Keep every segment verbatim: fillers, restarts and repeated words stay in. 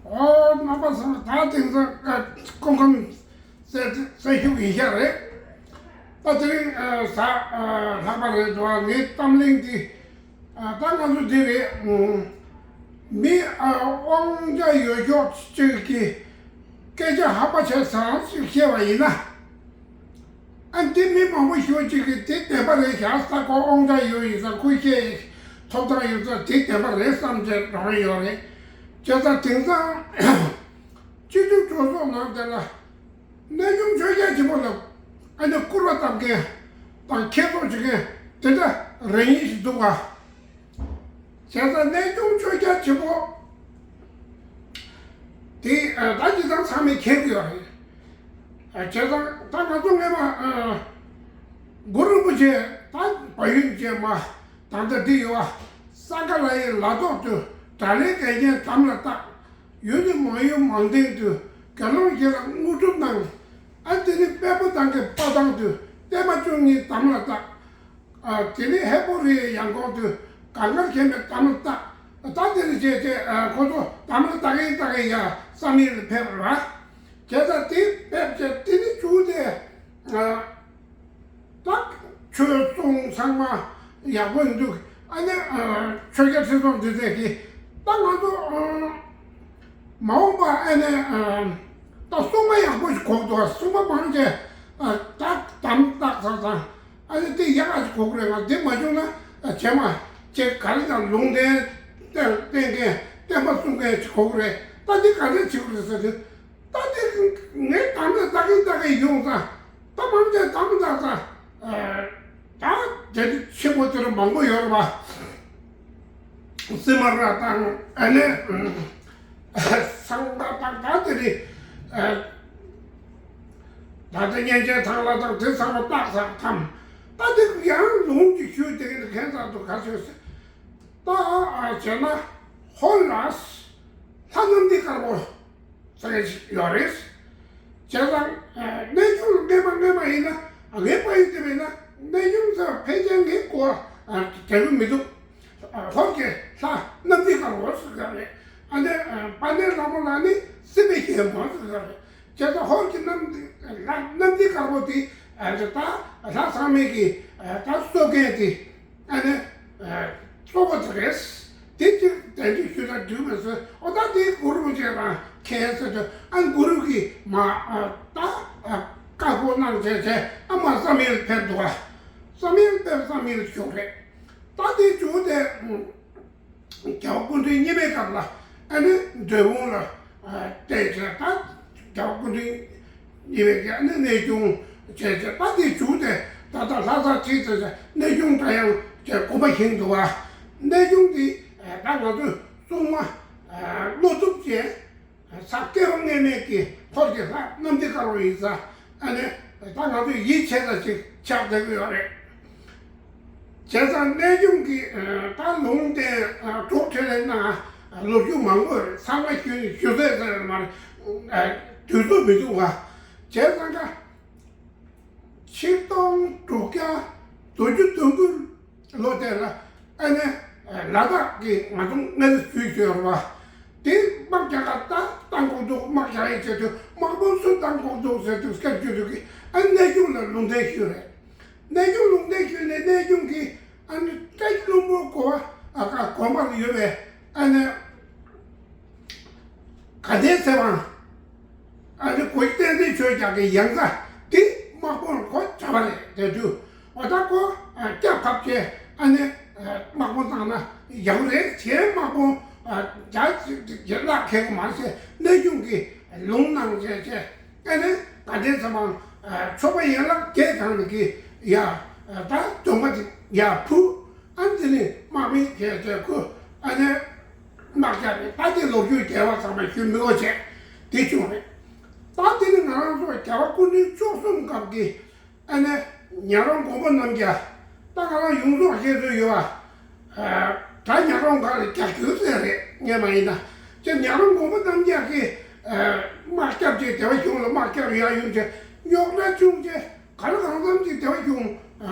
ཨོ་རྣམ་པ་ཚང་མ་ད་དེང་སང་སྐུ་ཁམས་གསལ་གསལ་ཤོས་ཡིན་ཤག་རེད། ད་དེ་རིང་ཨ་གཟའ་ཨ་ལྷག་པ་རེད་འདུག་ངའི་གཏམ་གླེང་འདི་ཨ་ད་ང་ཚོ་འདི་རེད། ཨུམ། མི་ཨ་དབང་ཆ་ཡོད་ཤོས་གཅིག་གིས་སྐད་ཆ་ཧ་པ་བྱས་ཙང་ཅིག་བཤད་པ་ཡིན་ན། ཨ་འདི་མི་མང་པོ་ཞེ་པོ་ཅིག་གིས་དེ་བདེན་པ་རེད་ཤག་ས་ཁོ་དབང་ཆ་ཡོད་ཡིན་ཙང་ཁོས་བཤད་ཐོབ་ཐང་ཡོད་ཙང་དེ་བདེན་པ་རེད་བསམ་བྱས་འགྲོ་གི་ཡོད་རེད། བྱས་ཙང་དེང་སང་སྤྱི་འཐུས་གྲོས་ཚོགས་ནང་དེ་ལ་གནས་ཆུང་ཆོས་རྒྱལ་ཆེན་པོ་ལ་ཨ་ནི་སྐུར་བ་བཏབ་མཁན་དང་ཁྱེད་ཚོ་བྱེད་མཁན་དེ་འདྲ་རེ་གཉིས་ཤིག་འདུག་ག་བྱས་ཙང་གནས་ཆུང་ཆོས་རྒྱལ་ཆེན་པོ་དེ་ད་ཅི་ཙང་ཚང་མས་མཁྱེན་གྱི་ཡོད་རེད། བྱས་ཙང་ད་ང་ཚོ་སྔས་མ་གུ་རུ་རིན་པོ་ཆེ་ད་བལ་ཡུལ་ཅན་མ་ད་ལྟ་འདི་ཡོད་ས་ག་ལ་ཡི་ལ་ཐོག་ཏུ་དགྲ་ལན་འགེལ་མཁན་དམ་ལ་བཏགས། ཡུལ་ནས་མང་ཡུལ་མང་སྟེང་དུ་དགེ་སློང་བཞི་ལ་དངོས་གྲུབ་གནང་། ཨ་དེ་ནི་དཔལ་པོ་ཐང་གི་དཔའ་ཐང་དུ་བརྟན་མ་བཅུ་གཉིས་དམ་ལ་བཏགས། ཨ་དེ་ནི་ཧས་པོ་རི་ཡི་ཡང་གོང་དུ་གངྒཱ་ཁེ་མེ་དམ་ལ་བཏགས། ད་དེ་ནི་བྱས་བྱས་ཁོ་ཚོ་དམ་ལ་བཏགས་ཡིན་བཏགས་ཡིན་ཡ་བསམ་ཡིན་ལ་ཕེབས་ར། བྱས་ཙང་དེ་ཕེབས་བྱས་དེ་ནི་བཅུ་དེ། ད་ཆོས་གསུང་ཚང་མ་ཡག་པོ་འདུག་ཨ་ནི་ཆོས་རྒྱལ་ཁྲི་སྲོང་ལྡེ་བཙན་གྱིས་ད་ང་ཚོ་མ་འོངས་པ་ཨ་ནི་ད་གསུང་མ་ཡག་པོ་ཞིག་གོ་འདུག་གསུང་མ་མང་ཆེ་ད་དམ་བཏགས་ཚར་ཙང་ཨ་ནི་དེ་ཡག་ཞིག་གོ་གི་རེད། ང་དེ་མ་བྱུང་ན་བྱས་མ་བྱས་ག་རེ་དང་ལུང་བསྟན་བསྟན་མཁན་བསྟན་པ་གསུང་མཁན་ཞིག་གོ་གི་རེད། ད་འདི་ག་འདྲ་བྱེད་དགོས་རེད་ཟེར་དུས། ད་དེ་ངས་དམ་ལ་བཏགས་ཀྱིན་བཏགས་ཀྱིན་ཡོང་ཙང་ད་མང་ཆེ་དམ་བཏགས་ཙང་ད་དེ་ཆེན་པོ་དེ་རུ་མང་པོ་ཡོད་རེད་པ། སི་མ་ར་དང་ཨ་ནེ་སང་པ་དང་ད་དེ་རེད། ད་ལྟ་གཉན་ཆེན་ཐང་ལྷ་དང་དེ་ཚང་མ་བཏགས་ཙང་དམ། ད་དེ་ཡང་ལུང་གཅིག་ཞུས་དེ་གི་ཁྱད་མཚར་དུ་ག་ཚོད་ཟེར། ད་བྱས་ན་ཧོར་ལ་ལྷ་གནམ་ལྡིང་དཀར་པོ་ཟེར་ཞིག་ཡོད་རེད། བྱས་ཙང་གནས་ཆུང་ལ་སྔས་མ་སྔས་མ་ཡིན་ན་ངའི་ཕ་ཡུལ་དེ་བས་ན་གནས་ཆུང་ཚོ་ཕལ་ཆེར་ངའི་གོ་བ་དྲན་གི་མི་འདུག་ཧོར་གྱི་ལྷ་གནམ་ལྡིང་དཀར་པོ་ཟེར་ག་རེད། ཨ་ནི་དཔལ་ལྡན་ལྷ་མོ་ལ་ནི་སྲིད་པའི་རྒྱལ་མོ་ཟེར་ག་རེད། བྱས་ཙང་ཧོར་གྱི་གནམ་ལྡིང་ལྷ་གནམ་ལྡིང་དཀར་པོ་དེ་ད་ལྷ་ཚང་མས་ཀྱི་ད་གསོལ་མཁན་དེ། ཨ་ནི། གཙོ་བོ་དེ་རེད། དེ་གཅིག་དན་ཅིག་ཞུས་ན་འགྲིག་མེད་ཟེར། ཨོ་ད་དེ་གུ་རུ་རིན་པོ་ཆེ་རང་མཁྱེན་ཟེར་དུས་ཨ་གུ་རུ་གིས་མ་ད་བཀའ་བསྒོ་གནང་བྱས་བྱས་ཨ་མ་བསམ་ཡུལ་ཕེབས་འདུག་ཨ། བསམ་ཡུལ་ཕེབས་བསམ་ཡུལ་བྱུང་རེད། ད་དེ་བྱུང་དེ། རྒྱལ་བ་སྐུ་ཕྲེང་གཉིས་པའི་སྐབས་ལ་ཨ་ནི་འབྲས་སྤུངས་ལ་བལྟས་བྱས་ད་རྒྱལ་བ་སྐུ་ཕྲེང་གཉིས་པའི་གི་ཨ་ནི་གནས་ཆུང་བྱས་བྱས་ད་དེ་བྱུང་སྟེ་ད་ལྟ་ལྷ་ས་ཁྲིད་དེ་གནས་ཆུང་སྒྲ་དབྱངས་བྱས་དགོན་པ་བཞེངས་འདུག་བ། གནས་ཆུང་དེ་ད་ང་ཚོས་སྲུང་མ་བློ་སྟོབས་ཅན། ས་སྐྱེ་བ་སྔས་མའི་གི་ཧོར་གྱི་ལྷ་གནམ་ལྡིང་དཀར་པོ་ཡིན་ཙང་ཨ་ནི་ད་ང་ཚོས་ཡིད་ཆེས་ས་ཞིག་ཆགས་བསྡད་ཀྱི་ཡོད་རེད། བྱས་ཙང་གནས་ཆུང་གི་ད་ལུང་བསྟན་གྲོགས་འཕྲིན་ལས་གནང་ལོ་རྒྱུས་མང་པོ་ཡོད་རེད། ཚང་མ་ཞུ་ཞུ་ཚོད་ཟེར་མ་རེད། དུས་ཚོད་མི་འདུག་ག་བྱས་ཙང་ཀ་ཆིག་སྟོང་དྲུག་བརྒྱ་བདུན་ཅུ་དོན་དགུ་ལོ་དེ་ལ་ཨ་ནི་ལ་དྭགས་ཀྱི་ང་ཚོ་མངའ་རིས་ཞུས་ཡོད་རེད་བ། དེ་དམག་རྒྱག་ག་ད་བཏང་དགོས་འདུག་དམག་རྒྱག་ཡིན་བྱས་དུས་དམག་དཔོན་སུ་བཏང་དགོས་འདུག་ཟེར་དུས་སྐད་བརྗོད་དུས་ཀྱི་ཨ་ནི་གནས་ཆུང་ལ་ལུང་བསྟན་ཞུས་རེད། གནས་ཆུང་ལུང་བསྟན་ཞུས་ནས་གནས་ཆུང་གིས་ཨ་ནི་བཀྲ་ཤིས་ལྷུན་པོ་གོ་བ་ཨ་ཀ་གོ་མ་ལ་ཡོད་པའི་ཨ་ནི། དགའ་ལྡན་ཚེ་དབང་། ཨ་ནི་གོ་བསྟན་འཛིན་ཆོས་རྒྱལ་གྱི་ཡང་ཀ་དེ་དམག་དཔོན་ཁོ་བྱ་བ་རེད་དེ་དུས་འོ་ད་ཁོ་སྐྱབས་ཐབས་ཆེ་ཨ་ནི་དམག་དཔོན་བཏང་ན་ཡག་རེད། གཞན་དམག་དཔོན་རྒྱ་ཡན་ལག་མཁས་པོ་མ་ཟད་གནས་ཆུང་གི་ལུང་གནང་བྱས་བྱས་ཨ་ནི་དགའ་ལྡན་ཚེ་དབང་ཆོས་པ་ཡན་ལག་བརྒྱད་གང་ནས་ཀྱི་ཡ་ད་སྡོམ་པ་དེ་ཡ་ཕུལ། ཨ་ནི་དེ་ནི་དམག་མི་བྱས་བྱས་ཁོ་ཨ་ནི་དམག་རྒྱག་ནས་ད་དེ་ལོ་རྒྱུས་རྒྱལ་བ་ཚང་མས་ཞུ་མི་དགོས་བྱས་དེ་བྱུང་རེད། ད་དེ་ནི་ང་རང་ཚོ་རྒྱལ་བ་སྐུ་ཕྲེང་བཅུ་གསུམ་སྐབས་ཀྱི་ཨ་ནི་ཉང་རོང་མགོན་པོ་རྣམ་རྒྱལ་ད་ང་རང་ཡོངས་རྫོགས་ཤེས་ཚོད་ཡོད་ཨ། ད་ཉང་རོང་སྒང་ལ་རྒྱག་རྒྱུ་ཟེར་རེད་ངས་མ་ཡིན་ན་ཅེ་ཉང་རོང་མགོན་པོ་རྣམ་རྒྱལ་གྱིས་དམག་རྒྱབ་ཅེས་དེ་བ་གཞུང་ལ་དམག་རྒྱབ་ཡ་ཡོང་ཅེ་རྙོག་དྲ་བྱུང་ཅེ། ག་ལ་གང་འཚམ་ཅིག་དེ་བ་བྱུང་།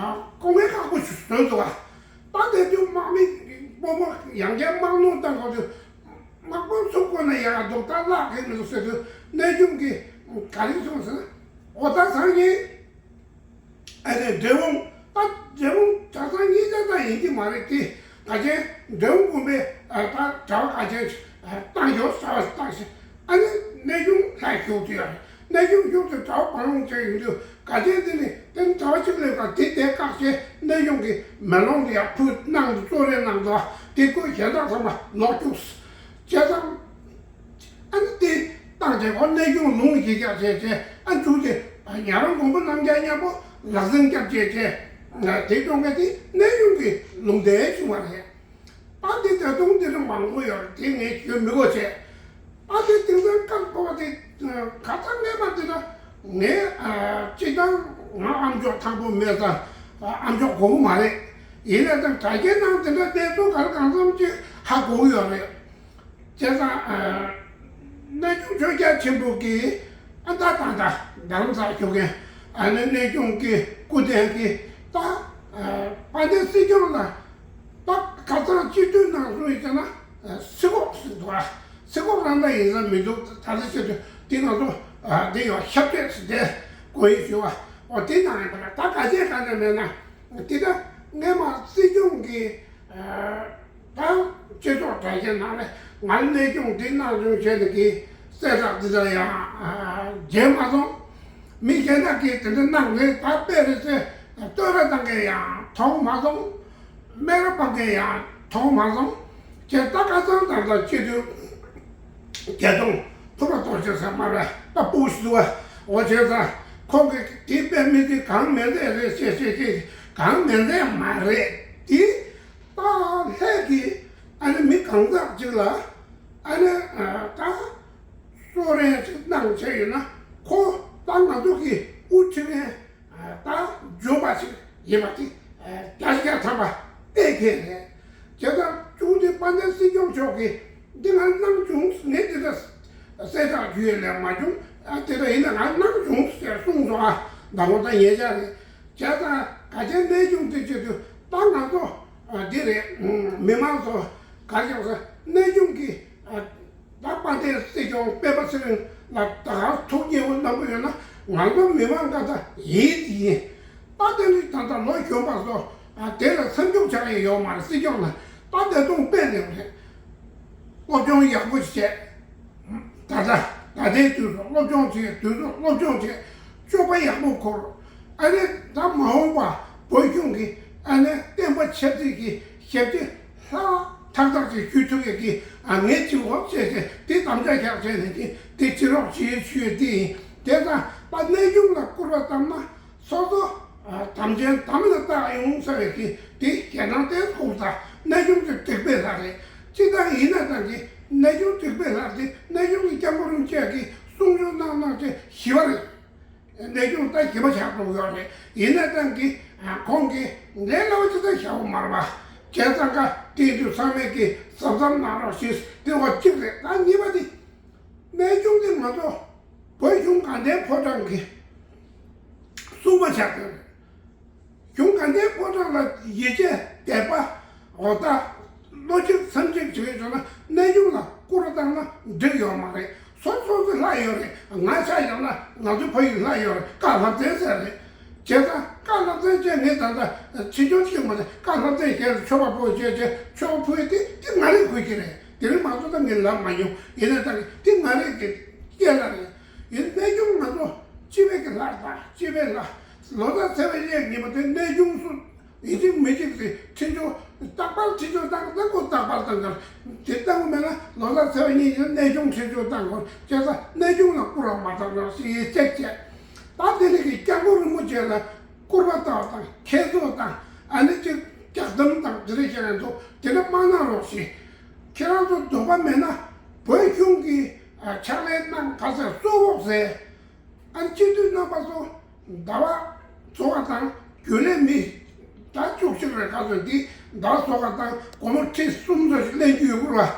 སྐུ་ངལ་ཁག་པོ་ཞིག་བཟོས་འདུག་ག་ད་དེ་དུས་དམག་མི་དཔོན་པོ་ཡང་བསྐྱར་དམག་ནོར་བཏང་དགོས་དུས། དམག་དཔོན་ ཚུགས་དགོས་ན་ཡག་འདུག་ད་བརླག་གི་མི་འདུག་ཟེར་དུས་གནས་ཆུང་གིས་ག་རེ་གསུངས་ཟེར་ན། འོ་ད་སང་ཉིན་ཨ་ནི་འབྲས་སྤུངས། ད་འབྲས་སྤུངས་གྲྭ་ཚང་གཉིས་ཆ་ཚང་ཡིན་གྱི་མ་རེད་དེ། ད་ཅན་འབྲས་སྤུངས་དགོན་པའི་ད་གྲྭ་པ་ག་ཅན་བཏང་ཡོད་ཟེར་བ་བཏང་ཞིང་། ཨ་ནི་གནས་ཆུང་ལྷ་བཞུགས་དུ་ཡོད་རེད། གནས་ཆུང་བཞུགས་དུས་གྲྭ་པ་བང་རུང་བྱས་ཡོང་དུས་ག་ཅན་དེ་ནི་དེ་ནི་གྲྭ་པ་གཅིག་སླེབས་ཀ་དེ་དེ་བཀག་བྱས་གནས་ཆུང་གི་མེ་ལོང་དེ་ཡར་ཕུལ་གནང་དུ་གཙོ་རེ་གནང་དུ་དེ་ཁོས་གཞན་དག་ཚང་མ་ལོག་བཅུག་བྱས་ཙང་། ཨ་ནི་དེ་བཏང་བྱས་ཁོ་གནས་ཆུང་ལུང་གཞི་རྒྱག་བྱས་བྱས་ཨ་འཇུག་སྟེ་ཉ་རོང་མགོན་པོ་རྣམ་རྒྱལ་མཉམ་པོ་ལག་འཛིང་རྒྱབ་བྱས་བྱས་དེ་གཏོང་མཁན་དེ་གནས་ཆུང་གི་ལུང་བསྟན་བྱུང་བ་རེད། ཨ་དེ་ད་དུང་དེ་འདྲ་མང་པོ་ཡོད་རེད། དེ་ངས་ཞུ་མི་དགོས་བྱས། ཨ་དེ་དེང་སང་སྐབས་འཁོར་བ་དེ་ག་ཚང་ངས་མ་དེ་ད་ངས་སྤྱི་བཏང་ང་ཨམ་ཅོག་ཐང་པོ་མེད་ཙང་ཨམ་ཅོག་གོ་གི་མ་རེད། ཡིན་ནའི་ད་དྲ་རྒྱའི་ནང་དེ་འདྲ་གནས་ཚུལ་ག་རེ་གང་འཚམ་ཅིག་ཧ་གོ་གི་ཡོད་རེད། བྱས་ཙང་། གནས་ཆུང་ཆོས་རྒྱལ་ཆེན་པོ་གིས་ཨ་ད་ད་ད་རྡ་རམ་ས་ལ་བཞུགས་མཁན་ཨ་ནི་གནས་ཆུང་གི་སྐུ་རྟེན་གྱི་ད་དཔལ་ལྡན་སྲིད་སྐྱོང་ལ་ད་ཁ་སང་སྤྱི་འཐུས་ནང་སུ་ཡིན་ཟེར་ན་སྲིད་ཁོག་ཟེར་འདུག་ཨ་སྲིད་ཁོག་རང་ད་ཡིན་ས་མི་འདུག་ད་ལྟ་བྱེད་དུས་འདི་ང་ཚོ་འདི་ཡང་ཤབ་སྟེགས་ཟེར་དེ་གོ་ཡི་ཞུ་བ་འོ་དེ་ནང་ཡིན་པ་ལ་ད་ག་བྱས་ག་འདྲ་མེད་ན་དེ་ད་སྔས་མ་སྲིད་སྐྱོང་གིས། ད་སྤྱི་ཚོགས་དྲ་རྒྱའི་ནང་ལ་ང་གནས་ཆུང་འདི་གནང་ཆུང་བྱས་ནས་ཀྱི་གསལ་བསྒྲགས་འདི་འདྲ་ཡང་བརྗེད་མ་སོང་། མི་གཞན་དག་གིས་དེ་འདྲ་གནང་རེད་ད་དཔེ་རེད་ཟེར་བསྟོད་ར་བཏང་མཁན་ཡང་མཐོང་མ་སོང་། སྨད་ར་སྤར་མཁན་ཡང་མཐོང་མ་སོང་། ཁྱེད་ད་ཁ་སང་ད་ལྟ་སྤྱི་འཐུས་རྒྱ་སྟོང་ཕུར་པ་གཏོར་བྱེད་ས་མ་རེད་ད་སྤུ་ཞུ་བ་འོ་བྱས་ཙང་ཁོང་གིས་དེ་དཔེ་མི་དེ་གང་མེད་ལས་རེད་ཟེར་ཟེར་གྱི་གང་མེད་ལས་མ་རེད་དེ། ད་ལྷས་ཀྱིས་ཨ་ནི་མི་གང་ཟག་ཅིག་ལ་ཨ་ནི་ད་གསོལ་རས་ཅིག་གནང་བྱས་ཡོད་ན་ཁོ་ད་ང་ཚོ་གི་དབུ་ཁྲིད་མཁན་ད་འཇོན་པ་ཅིག་ཡིན་པ་དེ་བརྒྱ་ཆ་བརྒྱ་ཐམ་པ་ཨེ་ཁེ་རེད། བྱས་ཙང་ཅུང་དེ་དཔལ་ལྡན་སྲིད་སྐྱོང་མཆོག་གིས་འདི་ང་གནང་བྱུང་ངས་དེ་འདྲ་གསལ་བསྒྲགས་རྒྱུ་ཡོད་ལས་མ་བྱུང་ཨ་དེ་འདྲ་ཡིན་ན་ང་གནང་བྱུང་ཟེར་གསུངས་སོང་ཨ་ད་ངོ་ད་ཉེ་ཆར་རེད། བྱས་ཙང་ག་ཅན་གནས་ཆུང་དེ་བྱེད་དུས་ད་ང་ཚོ་འདི་རེད། མི་མང་ཚོ་ག་རེ་ཟེར་གནས་ཆུང་གི་ད་དཔལ་ལྡན་སྲིད་སྐྱོང་སྤེན་པ་ཚེ་རིང་ལ་ད་ག་ཐུགས་མཉེས་པོ་གནང་གི་ཡོད་ན་ང་ཚོ་མི་མང་ག་ད་ཡིན་ཡིན་ད་དེ་ནི་ད་ལྟ་ལོ་གཞོན་པ་ཚོ་དེ་ལ་སེམས་ཤུགས་ཆག་ཡི་ཡོད་མ་རེད། སྲིད་སྐྱོང་ལ་ད་ད་དུང་སྤེལ་ནས་རེད། སློབ་སྦྱོང་ཡག་པོ་བྱས། ད་ལྟ་ད་ལྟའི་དུས་སུ་སློབ་སྦྱོང་བྱས་དུས་སུ་སློབ་སྦྱོང་བྱས་སྤྱོད་པ་ཡག་པོ་འཁོར། ཨ་ནི་ད་མ་འོངས་པ་བོད་གཞུང་གི་ཨ་ནི་བསྟན་པ་ཆབ་སྲིད་ཀྱི་ཞབས་ཕྱི་ལྷག་ཐག་ཐག་ཅིག་ཞུ་ཐུབ་ཡག་གི་ཨ་ངས་ཅིག་འོག་བྱས་བྱས་དེ་དམ་བཅའ་བཞག་བྱས་ནས་ཀྱི་དེ་ཅི་རོགས་བྱེད་ཞུ་ཡས་དེ་ཡིན། དེ་ཙང་ད་གནས་ཆུང་ལ་སྐུར་བ་བཏབ་ན། སོ་སོ་དམ་ཅན་དམ་ལ་བཏགས་ཡོང་ཟེར་བའི་གི་དེ་ཞེད་སྣང་དེ་ཁོང་ད་གནས་ཆུང་གི་དྲེགས་པའི་ལྷ་རེད། སྤྱི་བཏང་ཡིན་ན་ད་གི་གནས་ཆུང་དྲེགས་པའི་ལྷ་དེ་གནས་ཆུང་གི་སྐྱབས་མགོན་རིན་པོ་ཆེ་གི་གསུང་ཆོས་གནང་གནང་ཆེ་ཞི་བ་རེད། གནས་ཆུང་ད་ཞི་བ་ཆགས་འགྲོ་ཡོད་རེད། ཡིན་ན་ད་གི་ཁོང་གི་འདས་ལོ་ཅི་ད་ཞྭ་བོ་མར་བ་བྱས་ཙང་ཀ་དེ་དུས་ཚང་མས་གི་གཟབ་གཟབ་གནང་རོགས་ཞེས་དེ་བ་གཅིག་རེད། ད་གཉིས་པ་དེ། གནས་ཆུང་དེ་ང་ཚོ་བོད་གཞུང་དགའ་ལྡན་ཕོ་བྲང་གི་སྲུང་མ་ཆགས་ཡོད་རེད། གཞུང་དགའ་ལྡན་ཕོ་བྲང་ལ་ཡིད་ཆེས་དད་པ་འོ་ད་བློ་གཅིག་སེམས་གཅིག་བྱེད་ཀྱི་བྱུང་ན་གནས་ཆུང་ལ་སྐུར་བཏང་ན་འགྲིག་ཡོད་མ་རེད། སོ་སོ་སོ་ལྷ་ཡོད་རེད། ང་ཆ་ཡང་ན་ང་ཚོ་ཕ་ཡུལ་ལྷ་ཡོད་རེད། བཀའ་བླ་བཙན་ཟེར་རེད། བྱས་ཙང་བཀའ་བླ་བཙན་བཅས་ངས་ད་ལྟ་ཕྱི་སྐྱོང་ཅིག་མ་ཟད་བཀའ་བླ་བཙན་ཞལ་ལ་མཆོད་པ་ཕུལ་བྱས་བྱས་མཆོད་པ་ཕུལ་ཏེ་དེ་ང་རེ་ཕུལ་གྱི་རེད། དེ་རིང་མ་གཏོགས་ད་ངས་ལབ་མ་མྱོང་། ཡིན་ན་ད་དེ་ང་རེ་གི་སྐད་ལ་རེད། ཡིན་གནས་ཆུང་ང་ཚོ་སྤྱི་པའི་གི་ལྷ་དང་སྤྱི་པའི་ལྷ་ལོ་ཙཱ་ཚེ་དཔལ་གཉིས་པ་དེ་གནས་ཆུང་སུ་ཡིན་གཅིག་མིན་གཅིག་དེ་ཁྲིད་ཆོག་རྟག་པར་ཁྲིད་ཆོག་བཏང་བཏང་དགོས། རྟག་པར་བཏང་གར་དེ་བཏང་དགོས་མེད་ན་ལོ་ཙཱ་ཚེ་དཔལ་གཉིས་ཀྱིས་གནས་ཆུང་ཁྲིད་ཆོག་བཏང་དགོས། བྱས་ཙང་གནས་ཆུང་ལ་སྐུར་བ་མ་བཏང་རོགས་ཞེས་ཡིད་ཆེས་བྱས། ད་དེ་ནས་ཀྱི་སྐྱབས་མགོན་རིན་པོ་ཆེ་ལ་སྐུར་བ་བཏབ་དང་ཁྱེད་ཚོ་དང་ཨ་ནི་ཅིག་རྒྱག་གཏམ་དང་དེ་རིགས་བྱས་ནས་འདུག་དེ་འདྲ་མ་གནང་རོགས་ཞེས། ཁྱེད་རང་ཚོ་འདོད་པ་མེད་ན་བོད་གཞུང་གི་ཕྱག་ལས་གནང་ག་ཟེར་གཙོ་བོ་ཟེར། ཨ་ནི་སྤྱི་འཐུས་རྣམ་པ་ཚོ་ཟླ་བ་ཚོ་བ་དང་རྒྱུན་ལས་མི་ད་བཅུ་གཅིག་རེ་ག་ཚོད་འདི་ཟླ་བ་ཚོ་བ་དང་སྒོར་མོ་ཁྲི་གསུམ་ཚོ་ཞིག་ལེན་རྒྱུ་ཡོད་རེད་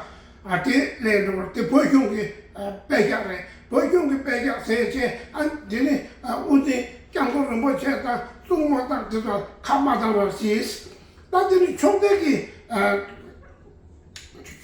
བ། ཨ་དེ་ལེན་འགྲོ་བར་དེ་བོད་གཞུང་གི་ཨ་དཔེ་ཤག་རེད། བོད་གཞུང་གི་དཔེ་ཤག་ཟེར་བྱས་ཨ་འདི་ནི་ཨ་དབུ་འཛིན་སྐྱབས་མགོན་རིན་པོ་ཆེ་དང་གཙུག་མ་དང་དེ་ཚོ་ཁ་མ་བཏང་རོགས་ཞེས། ད་དེ་ནི་ཕྱོགས་མཐའི་གི་ཨ་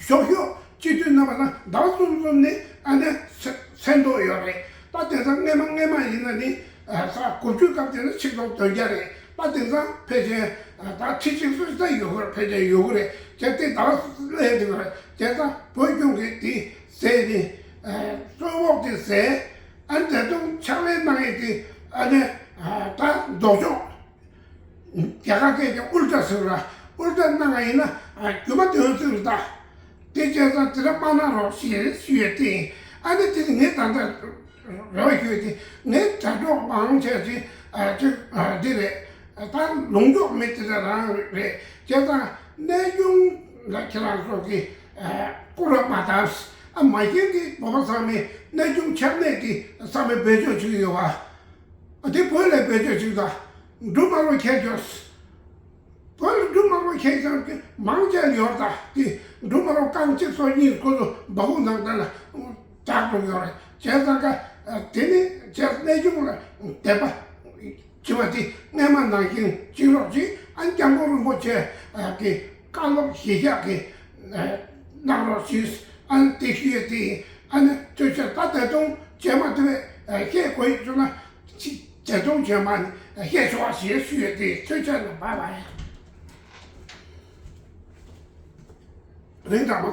ཤོག་ཤོག་སྤྱི་འཐུས་རྣམ་པ་དང་ ཟླ་བ་གསུམ་གསུམ་ནི་ཨ་ནི་ཚེ་ཚེ་མདོག་ཡོད་རེད། ད་དེང་སང་སྔས་མ་སྔས་མ་ཡིན་ན་ནི་ཨ་ས་དགུ་བཅུའི་སྐབས་དེ་ན་ཆིག་སྟོང་བདུན་བརྒྱ་རེད། ད་དེང་སང་ཕལ་ཆེར་ཨ་ད་ཁྲི་གཅིག་ཙམ་ད་ཡོད་གི་རེད། ཕལ་ཆེར་ཡོད་གི་རེད། བྱས་ཏེ་ཟླ་བ་ལྷན་དེ་གི་རེད། བྱས་ཙང་བོད་གཞུང་གི་དེ་ཟས་ནི་ཨ་གསོལ་ཕོགས་དེ་ཟས་ཨ་ནི་ད་དུང་ཕྱག་ལས་གནང་ཡས་དེ་ཨ་ནི་ཨ་ད་ལྡོག་ཕྱོགས། རྒྱ་གར་སྐད་ཀྱི་ཨུལ་ཊ་ཟེར་བ། ཨུལ་ཊ་གནང་བ་ཡིན་ན་ཨ་རྒྱུ་མ་དོན་ཚིག་རེད་ད། དེ་བྱས་ཙང་དེ་འདྲ་མ་གནང་རོགས་ཞེས་ཞུ་ཡས་དེ་ཡིན། ཨ་ནི་དེ་ནི་ངས་ད་ལྟ་རེ་བ་ཞུ་ཡས་དེ་ངའི་དྲ་གྲོགས་མང་ཆེ་ཅིག་ཨ་ཅིག་ཨ་འདི་རེད། ད་ལུང་ཕྱོགས་མི་དེ་འདྲ་རང་རེད། བྱས་ཙང་གནས་ཆུང་ལ་ཁྱེད་རང་ཚོ་གི་ཨ་སྐུ་ར་མ་བཏབ། ཨ་མ་གཞི་གི་བོད་པ་ཚང་མས་གནས་ཆུང་ཆགས་གནས་དེ་བསམ་པའི་བེད་སྤྱོད་བྱེད་ཀྱི་ཡོད་པ། དེ་བོད་ལ་བེད་སྤྱོད་བྱེད་དང་། འབྲུ་དམར་པོ་ཁྱེར་འགྱོ། བོད་ལ་འབྲུ་དམར་པོ་ཁྱེར་ཀྱང་མང་ཆེ་ཡོད་ད། དེ་འབྲུ་དམར་པོ་རྐང་གཅིག་སོ་གཉིས་ཁོ་ཚོ་སྦ་ཁུག་ནང་དེ་ལ་བསྒྲགས་འགྲོ་ཡོད་རེད། བྱས་ཙང་ཀ་དེ་ནི་བྱས་གནས་ཆུང་ལ་དད་པ་བྱེད་པ་དེ་སྔས་མ་ནང་བཞིན་བྱེད་རོགས་གྱིས། ཨ་ནི་སྐྱབས་མགོན་རིན་པོ་ཆེ་གི་བཀའ་སློབ་གཞི་བཞག་གི་གནང་རོགས་གྱིས། ཨ་ནི་དེ་ཞུ་ཡས་དེ་ཡིན། ཨ་ནི་ཐུགས་རྗེ་ཆེ། ད་ད་དུང་རྗེས་མ་དེ་བས་བཤད་དགོས་ཡོད་བྱུང་ན། ཅི་ཇ་དུང་ཇ་མ་ནི་བཤད་ཆོག་པ་ཞེས་ཞུས་ཏེ་ཐོས་ཆ་ནས་བབས་པ་ཡིན། རིང་དྲགས་མ་